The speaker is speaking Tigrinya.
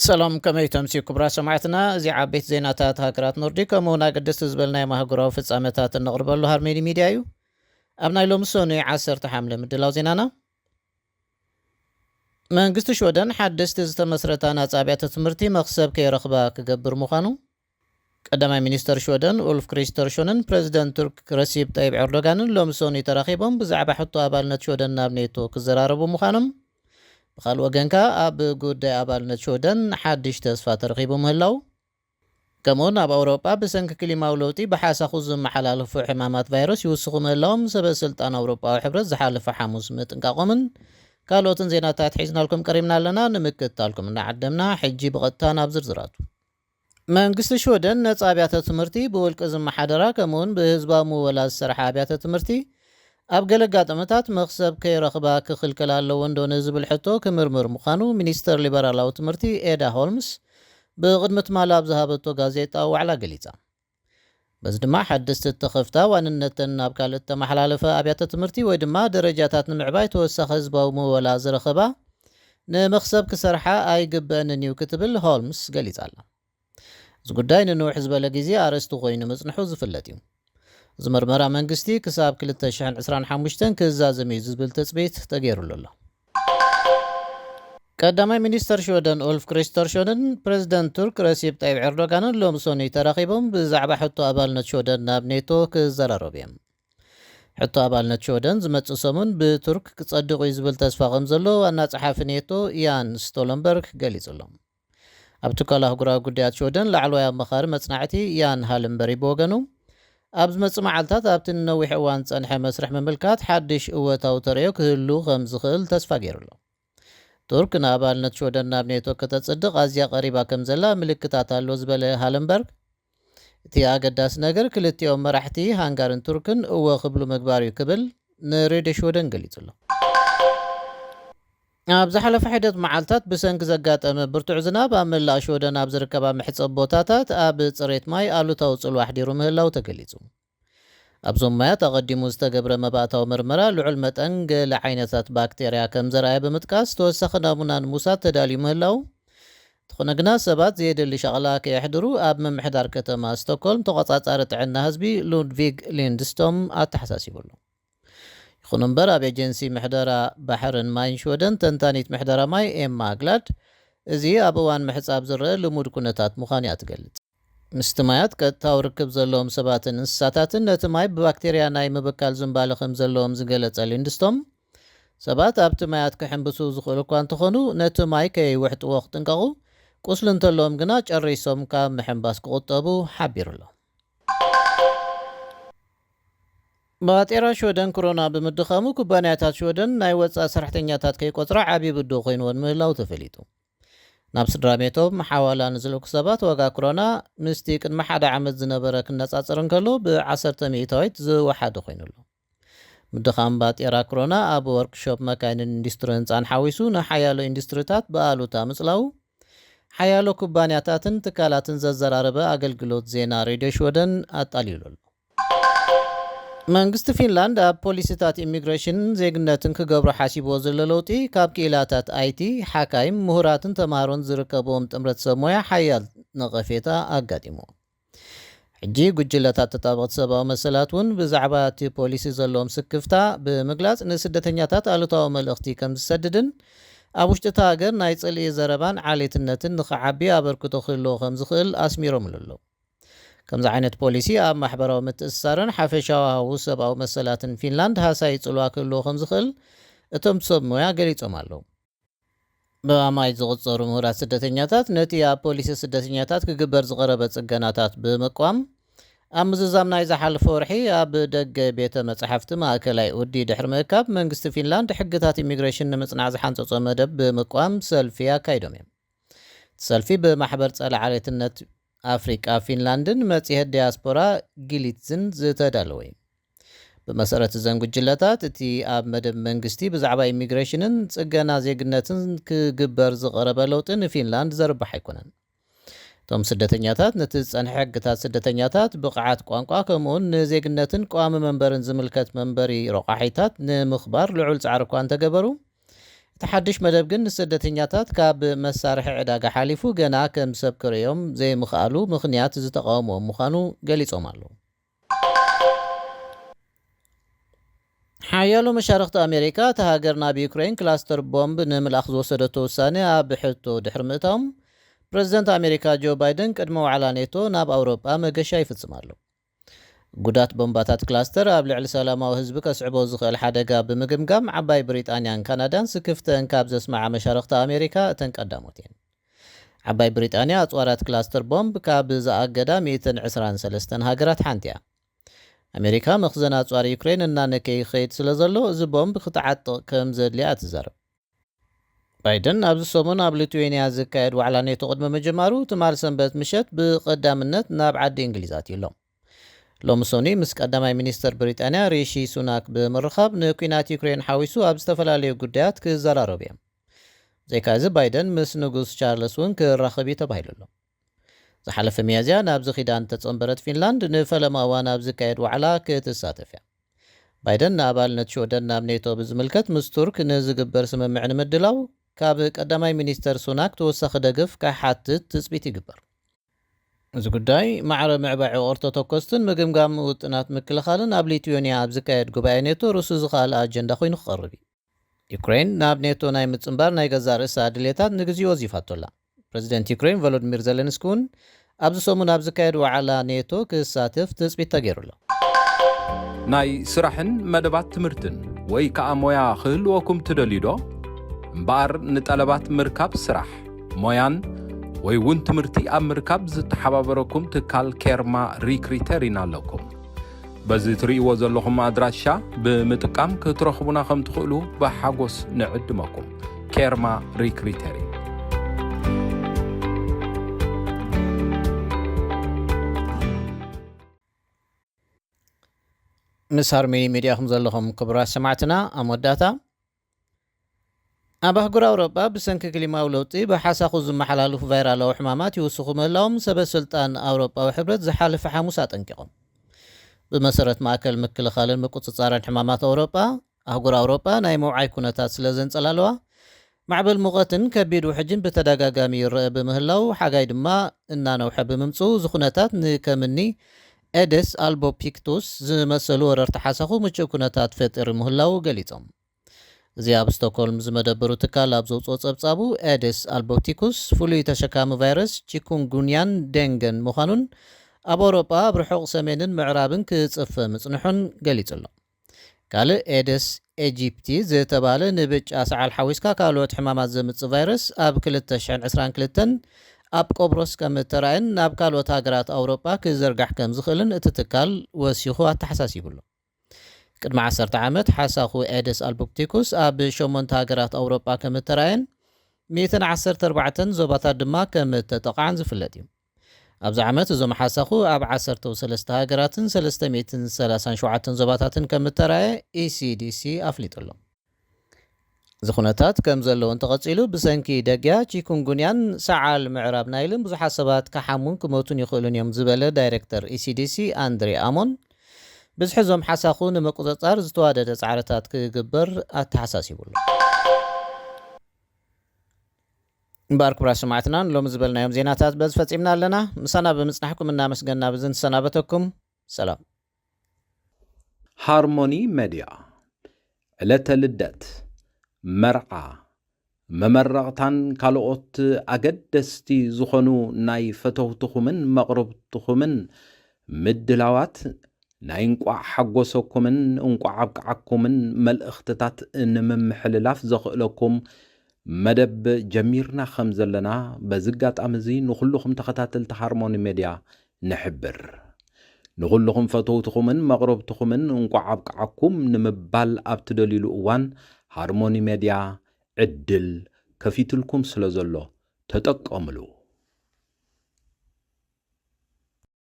ሰላም፣ ከመይ ተምስዩ ክቡራት ሰማዕትና? እዚ ዓበይቲ ዜናታት ሃገራት ኖርዲክ ከምኡ እውን ኣገደስቲ ዝበልናዮም ኣህጉራዊ ፍጻመታት እነቕርበሉ ሃርሜዲ ሚድያ እዩ። ኣብ ናይ ሎሚ ሰኑይ ዓሰርተ ሓምለ ምድላው ዜናና፣ መንግስቲ ሽወደን ሓደስቲ ዝተመስረታ ናጻ ኣብያተ ትምህርቲ መኽሰብ ከይረኽባ ክገብር ምዃኑ፣ ቀዳማይ ሚኒስተር ሽወደን ኡልፍ ክሪስተርሾንን ፕረዚደንት ቱርክ ረሲብ ጠይብ ኤርዶጋንን ሎሚ ሰኑይ ተራኺቦም ብዛዕባ ሕቶ ኣባልነት ሽወደን ናብ ኔቶ ክዘራረቡ ምዃኖም፣ ብኻልእ ወገን ከኣ ኣብ ጉዳይ ኣባልነት ሽወደን ሓድሽ ተስፋ ተረኺቡ ምህላው፣ ከምኡውን ኣብ ኣውሮጳ ብሰንኪ ክሊማዊ ለውጢ ብሓሳኹ ዝመሓላለፉ ሕማማት ቫይረስ ይውስኹ ምህላዎም ሰበ ስልጣን ኣውሮጳዊ ሕብረት ዝሓለፈ ሓሙስ ምጥንቃቖምን ካልኦትን ዜናታት ሒዝናልኩም ቀሪብና ኣለና። ንምክትታልኩም እናዓደምና፣ ሕጂ ብቐጥታ ናብ ዝርዝራቱ። መንግስቲ ሽወደን ነጻ ኣብያተ ትምህርቲ ብውልቂ ዝመሓደራ ከምኡውን ብህዝባዊ ምወላ ዝሰርሓ ኣብያተ ትምህርቲ ኣብ ገለ ኣጋጣሚታት መኽሰብ ከይረኽባ ክኽልከል ኣለዎ እንዶ ንዝብል ሕቶ ክምርምር ምዃኑ ሚኒስተር ሊበራላዊ ትምህርቲ ኤዳ ሆልምስ ብቕድሚ ትማሊ ኣብ ዝሃበቶ ጋዜጣዊ ዋዕላ ገሊጻ። በዚ ድማ ሓደስቲ እተኸፍታ ዋንነተን ናብ ካልእ እተመሓላለፈ ኣብያተ ትምህርቲ ወይ ድማ ደረጃታት ንምዕባይ ተወሳኺ ህዝባዊ ምወላ ዝረኸባ ንመኽሰብ ክሰርሓ ኣይግበአንን እዩ ክትብል ሆልምስ ገሊጻ ኣላ። እዚ ጉዳይ ንንውሕ ዝበለ ግዜ ኣርእስቲ ኮይኑ ምጽንሑ ዝፍለጥ እዩ። እዚ መርመራ መንግስቲ ክሳብ ክልተ ሽሕን ዕስራን ሓሙሽተን ክዛዘም እዩ ዝብል ትጽቢት ተገይሩሉ ኣሎ። ቀዳማይ ሚኒስተር ሽወደን ኡልፍ ክሪስተርሾንን ፕረዚደንት ቱርክ ረሲብ ጠይብ ኤርዶጋንን ሎሚ ሰኑይ ተራኺቦም ብዛዕባ ሕቶ ኣባልነት ሽወደን ናብ ኔቶ ክዘራረቡ እዮም። ሕቶ ኣባልነት ሽወደን ዝመጽእ ሰሙን ብቱርክ ክጸድቕ እዩ ዝብል ተስፋ ከም ዘሎ ዋና ጸሓፊ ኔቶ ያን ስቶለንበርግ ገሊጹ ኣሎ። ኣብ ትካል ኣህጉራዊ ጉዳያት ሽወደን ላዕለዋይ ኣማኻሪ መጽናዕቲ ያን ሃለንበሪ ብወገኑ፣ ኣብ ዝመጽእ መዓልታት ኣብቲ ንነዊሕ እዋን ዝጸንሐ መስርሕ ምምልካት ሓድሽ እወታዊ ተርእዮ ክህሉ ከም ዝኽእል ተስፋ ገይሩ ኣሎ። ቱርክ ንኣባልነት ሽወደን ናብ ኔቶ ከተጽድቕ ኣዝያ ቀሪባ ከም ዘላ ምልክታት ኣሎ ዝበለ ሃለንበርግ፣ እቲ ኣገዳሲ ነገር ክልቲኦም መራሕቲ ሃንጋርን ቱርክን እወ ክብሉ ምግባር እዩ ክብል ንሬድዮ ሽወደን ገሊጹ ኣሎ። ኣብ ዝሓለፈ ሒደት መዓልታት ብሰንኪ ዘጋጠመ ብርቱዕ ዝናብ ኣብ መላእ ሽወደን ኣብ ዝርከባ መሕጸቢ ቦታታት ኣብ ጽሬት ማይ ኣሉታዊ ጽልዋ ኣሕዲሩ ምህላው ተገሊጹ። ኣብዞም ማያት ኣቐዲሙ ዝተገብረ መባእታዊ መርመራ ልዑል መጠን ገለ ዓይነታት ባክቴርያ ከም ዘርኣየ ብምጥቃስ፣ ተወሳኺ ናሙና ንምውሳድ ተዳልዩ ምህላው፣ እንተኾነ ግና ሰባት ዘየድሊ ሸቕላ ከየሕድሩ ኣብ ምምሕዳር ከተማ ስቶክሆልም ተቖጻጻሪ ጥዕና ህዝቢ ሉድቪግ ሊንድስቶም ኣተሓሳሲቡ ኣሎ። ይኹን እምበር ኣብ ኤጀንሲ ምሕደራ ባሕርን ማይን ሽወደን ተንታኒት ምሕደራ ማይ ኤማ ኣግላድ፣ እዚ ኣብ እዋን ምሕጻብ ዝረአ ልሙድ ኩነታት ምዃኑ እያ ትገልጽ። ምስቲ ማያት ቀጥታዊ ርክብ ዘለዎም ሰባትን እንስሳታትን ነቲ ማይ ብባክቴርያ ናይ ምብካል ዝንባለ ከም ዘለዎም ዝገለጸ ሊንድስቶም፣ ሰባት ኣብቲ ማያት ክሕንብሱ ዝኽእሉ እኳ እንተኾኑ፣ ነቲ ማይ ከይውሕጥዎ ክጥንቀቑ፣ ቁስሊ እንተለዎም ግና ጨሪሶም ካብ ምሕንባስ ክቑጠቡ ሓቢሩ ኣሎ። ባጤራ ሽወደን ክሮና ብምድኻሙ፣ ኩባንያታት ሽወደን ናይ ወጻኢ ሰራሕተኛታት ከይቆጽራ ዓቢ ብድሆ ኮይንወን ምህላው ተፈሊጡ። ናብ ስድራ ቤቶም ሓዋላ ንዝልእኩ ሰባት ዋጋ ክሮና ምስቲ ቅድሚ ሓደ ዓመት ዝነበረ ክነጻጸር እንከሎ፣ ብ10 ሚእታዊት ዝወሓደ ኮይኑ ኣሎ። ምድኻም ባጤራ ክሮና ኣብ ወርክሾፕ መካይንን ኢንዱስትሪ ህንጻን ሓዊሱ ንሓያሎ ኢንዱስትሪታት ብኣሉታ ምጽላው፣ ሓያሎ ኩባንያታትን ትካላትን ዘዘራረበ ኣገልግሎት ዜና ሬድዮ ሽወደን ኣጣሊሉ ኣሎ። መንግስቲ ፊንላንድ ኣብ ፖሊሲታት ኢሚግሬሽንን ዜግነትን ክገብሮ ሓሲብዎ ዘሎ ለውጢ፣ ካብ ክኢላታት ኣይቲ፣ ሓካይም፣ ምሁራትን ተማሃሮን ዝርከብዎም ጥምረት ሰብ ሞያ ሓያል ነቐፌታ ኣጋጢምዎ። ሕጂ ጉጅለታት ተጣበቕቲ ሰብኣዊ መሰላት እውን ብዛዕባ እቲ ፖሊሲ ዘለዎም ስክፍታ ብምግላጽ፣ ንስደተኛታት ኣሉታዊ መልእኽቲ ከም ዝሰድድን ኣብ ውሽጢ እታ ሃገር ናይ ጽልኢ ዘረባን ዓሌትነትን ንኽዓቢ ኣበርክቶ ክህልዎ ከም ዝኽእል ኣስሚሮምሉ ኣለዉ። ከምዚ ዓይነት ፖሊሲ ኣብ ማሕበራዊ ምትእስሳርን ሓፈሻዊ ሃዋህው ሰብኣዊ መሰላትን ፊንላንድ ሃሳዪ ጽልዋ ክህልዎ ከም ዝኽእል እቶም ሰብ ሞያ ገሊጾም ኣለዉ። ብኣማኢት ዝቑጸሩ ምሁራት ስደተኛታት ነቲ ኣብ ፖሊሲ ስደተኛታት ክግበር ዝቐረበ ጽገናታት ብምቅዋም፣ ኣብ ምዝዛም ናይ ዝሓለፈ ወርሒ ኣብ ደገ ቤተ መጻሕፍቲ ማእከላይ ኡዲ ድሕሪ ምእካብ፣ መንግስቲ ፊንላንድ ሕግታት ኢሚግሬሽን ንምጽናዕ ዝሓንጸጾ መደብ ብምቅዋም ሰልፊ ኣካይዶም እዮም። እቲ ሰልፊ ብማሕበር ጸረ ዓሌትነት ኣፍሪቃ ፊንላንድን መጽሔት ዲያስፖራ ጊሊትዝን ዝተዳለወ እዩ። ብመሰረት እዘን ጉጅለታት፣ እቲ ኣብ መደብ መንግስቲ ብዛዕባ ኢሚግሬሽንን ጽገና ዜግነትን ክግበር ዝቐረበ ለውጢ ንፊንላንድ ዘርብሕ ኣይኮነን። እቶም ስደተኛታት ነቲ ዝጸንሐ ሕግታት ስደተኛታት፣ ብቕዓት ቋንቋ፣ ከምኡውን ንዜግነትን ቀዋሚ መንበርን ዝምልከት መንበሪ ረቋሒታት ንምኽባር ልዑል ጻዕሪ እኳ እንተገበሩ፣ እቲ ሓድሽ መደብ ግን ንስደተኛታት ካብ መሳርሒ ዕዳጋ ሓሊፉ ገና ከም ሰብ ክርእዮም ዘይምኽኣሉ ምኽንያት ዝተቓወምዎም ምዃኑ ገሊጾም ኣለዉ። ሓያሎ መሻርኽቲ ኣሜሪካ፣ እታ ሃገር ናብ ዩክሬን ክላስተር ቦምብ ንምልኣኽ ዝወሰደቶ ውሳነ ኣብ ሕቶ ድሕሪ ምእታዎም፣ ፕረዚደንት ኣሜሪካ ጆ ባይደን ቅድሚ ዋዕላ ኔቶ ናብ ኣውሮጳ መገሻ ይፍጽም ኣሎ። ጉዳት ቦምባታት ክላስተር ኣብ ልዕሊ ሰላማዊ ህዝቢ ከስዕቦ ዝኽእል ሓደጋ ብምግምጋም፣ ዓባይ ብሪጣንያን ካናዳን ስክፍተን ካብ ዘስምዓ መሻርኽቲ ኣሜሪካ እተን ቀዳሞት እየን። ዓባይ ብሪጣንያ ኣጽዋራት ክላስተር ቦምብ ካብ ዝኣገዳ ሚእትን ዕስራን ሰለስተን ሃገራት ሓንቲ እያ። ኣሜሪካ መኽዘን ኣጽዋር ዩክሬን እናነከየ ይኸይድ ስለ ዘሎ፣ እዚ ቦምብ ክትዓጥቕ ከም ዘድልያ ትዛረብ። ባይደን ኣብዚ ሰሙን ኣብ ሊቱዌንያ ዝካየድ ዋዕላ ኔቶ ቅድሚ ምጅማሩ፣ ትማል ሰንበት ምሸት ብቐዳምነት ናብ ዓዲ እንግሊዝ ኣትዩ ኣሎ። ሎሚ ሰኑይ ምስ ቀዳማይ ሚኒስተር ብሪጣንያ ሪሺ ሱናክ ብምርኻብ፣ ንኲናት ዩክሬን ሓዊሱ ኣብ ዝተፈላለዩ ጉዳያት ክዘራረቡ እዮም። ብዘይካ እዚ፣ ባይደን ምስ ንጉስ ቻርለስ እውን ክራኸብ እዩ ተባሂሉ ኣሎ። ዝሓለፈ ሚያዝያ ናብዚ ኪዳን እተጸንበረት ፊንላንድ፣ ንፈለማ እዋን ኣብ ዝካየድ ዋዕላ ክትሳተፍ እያ። ባይደን ንኣባልነት ሽወደን ናብ ኔቶ ብዝምልከት ምስ ቱርክ ንዝግበር ስምምዕ ንምድላው፣ ካብ ቀዳማይ ሚኒስተር ሱናክ ተወሳኺ ደገፍ ክሓትት ትጽቢት ይግበር። እዚ ጉዳይ ማዕረ ምዕባይ ዕቑር ተተኮስትን ምግምጋም ውጥናት ምክልኻልን ኣብ ሊቱዌንያ ኣብ ዝካየድ ጉባኤ ኔቶ ርእሱ ዝኸኣለ ኣጀንዳ ኮይኑ ክቐርብ እዩ። ዩክሬን ናብ ኔቶ ናይ ምጽንባር ናይ ገዛእ ርእሳ ድሌታት ንግዚኡ ወዚፋቶ ኣላ። ፕረዚደንት ዩክሬን ቮሎዲሚር ዘለንስኪ እውን ኣብዚ ሰሙን ኣብ ዝካየድ ዋዕላ ኔቶ ክሳተፍ ትጽቢት ተገይሩ ኣሎ። ናይ ስራሕን መደባት ትምህርትን ወይ ከኣ ሞያ ክህልወኩም ትደልዩ ዶ? እምበኣር ንጠለባት ምርካብ ስራሕ፣ ሞያን ወይ እውን ትምህርቲ ኣብ ምርካብ ዝተሓባበረኩም ትካል ኬርማ ሪክሪተር ኢና ኣለኩም። በዚ ትርእይዎ ዘለኹም ኣድራሻ ብምጥቃም ክትረኽቡና ከም ትኽእሉ ብሓጎስ ንዕድመኩም። ኬርማ ሪክሪተር እዩ። ምስ ሃርመኒ ሚድያ ኢኹም ዘለኹም ክቡራት ሰማዕትና። ኣብ መወዳእታ፣ ኣብ ኣህጉር ኣውሮጳ ብሰንኪ ክሊማዊ ለውጢ ብሓሳኹ ዝመሓላለፉ ቫይራላዊ ሕማማት ይውስኹ ምህላዎም ሰበ ስልጣን ኣውሮጳዊ ሕብረት ዝሓለፈ ሓሙስ ኣጠንቂቖም። ብመሰረት ማእከል ምክልኻልን ምቁጽጻርን ሕማማት ኣውሮጳ፣ ኣህጉር ኣውሮጳ ናይ ምውዓይ ኩነታት ስለ ዘንጸላለዋ፣ ማዕበል ሙቐትን ከቢድ ውሕጅን ብተደጋጋሚ ይረአ ብምህላው፣ ሓጋይ ድማ እናነውሐ ብምምጽኡ፣ እዚ ኩነታት ንከምኒ ኤደስ ኣልቦፒክቱስ ዝመሰሉ ወረርቲ ሓሳኹ ምቹእ ኩነታት ፈጢሩ ምህላው ገሊጾም። እዚ ኣብ ስቶክሆልም ዝመደበሩ ትካል ኣብ ዘውፅኦ ጸብጻቡ፣ ኤደስ ኣልቦፕቲኩስ ፍሉይ ተሸካሚ ቫይረስ ቺኩንጉንያን ዴንገን ምዃኑን ኣብ ኣውሮጳ ኣብ ርሑቕ ሰሜንን ምዕራብን ክጽፈ ምጽንሑን ገሊጹ ኣሎ። ካልእ ኤደስ ኤጂፕቲ ዝተባህለ ንብጫ ሰዓል ሓዊስካ ካልኦት ሕማማት ዘምጽእ ቫይረስ ኣብ ክልተ ሽሕን ዕስራን ክልተን ኣብ ቆብሮስ ከም እተራእየን ናብ ካልኦት ሃገራት ኣውሮጳ ክዘርጋሕ ከም ዝኽእልን እቲ ትካል ወሲኹ ኣተሓሳሲቡ ኣሎ። ቅድሚ ዓሰርተ ዓመት ሓሳኹ ኤደስ ኣልቦፕቲኩስ ኣብ ሸሞንተ ሃገራት ኣውሮጳ ከም እተራእየን ሚእትን ዓሰርተ ኣርባዕተን ዞባታት ድማ ከም እተጠቕዓን ዝፍለጥ እዩ። ኣብዚ ዓመት እዞም ሓሳኹ ኣብ ዓሰርተ ሰለስተ ሃገራትን ሰለስተ ሚእትን ሰላሳን ሸውዓተን ዞባታትን ከም እተራእየ ኢሲዲሲ ኣፍሊጡ ኣሎ። እዚ ኩነታት ከም ዘለዎ እንተቐጺሉ፣ ብሰንኪ ደግያ፣ ቺኩንጉንያን ሰዓል ምዕራብ ናይልን ብዙሓት ሰባት ክሓሙን ክሞቱን ይኽእሉን እዮም ዝበለ ዳይሬክተር ኢሲዲሲ ኣንድሬ ኣሞን፣ ብዝሒ እዞም ሓሳኹ ንምቁጽጻር ዝተዋደደ ጻዕርታት ክግበር ኣተሓሳሲቡ ኣሎ። እምበኣር ክቡራት ሰማዕትና፣ ንሎሚ ዝበልናዮም ዜናታት በዚ ፈጺምና ኣለና። ምሳና ብምጽናሕኩም እናመስገንና በዚ ንሰናበተኩም። ሰላም። ሃርሞኒ ሜድያ ዕለተ ልደት፣ መርዓ፣ መመረቕታን ካልኦት ኣገደስቲ ዝኾኑ ናይ ፈተውትኹምን መቕርብትኹምን ምድላዋት ናይ እንቋዕ ሓጎሰኩምን እንቋዕ ኣብቅዓኩምን መልእኽትታት ንምምሕልላፍ ዘኽእለኩም መደብ ጀሚርና ከም ዘለና በዚ ኣጋጣሚ እዚ ንኹልኹም ተኸታተልቲ ሃርሞኒ ሜድያ ንሕብር። ንኹልኹም ፈተውትኹምን መቕረብትኹምን እንቋዕ ኣብቅዓኩም ንምባል ኣብ ትደልዩሉ እዋን ሃርሞኒ ሜድያ ዕድል ከፊትልኩም ስለ ዘሎ ተጠቀምሉ።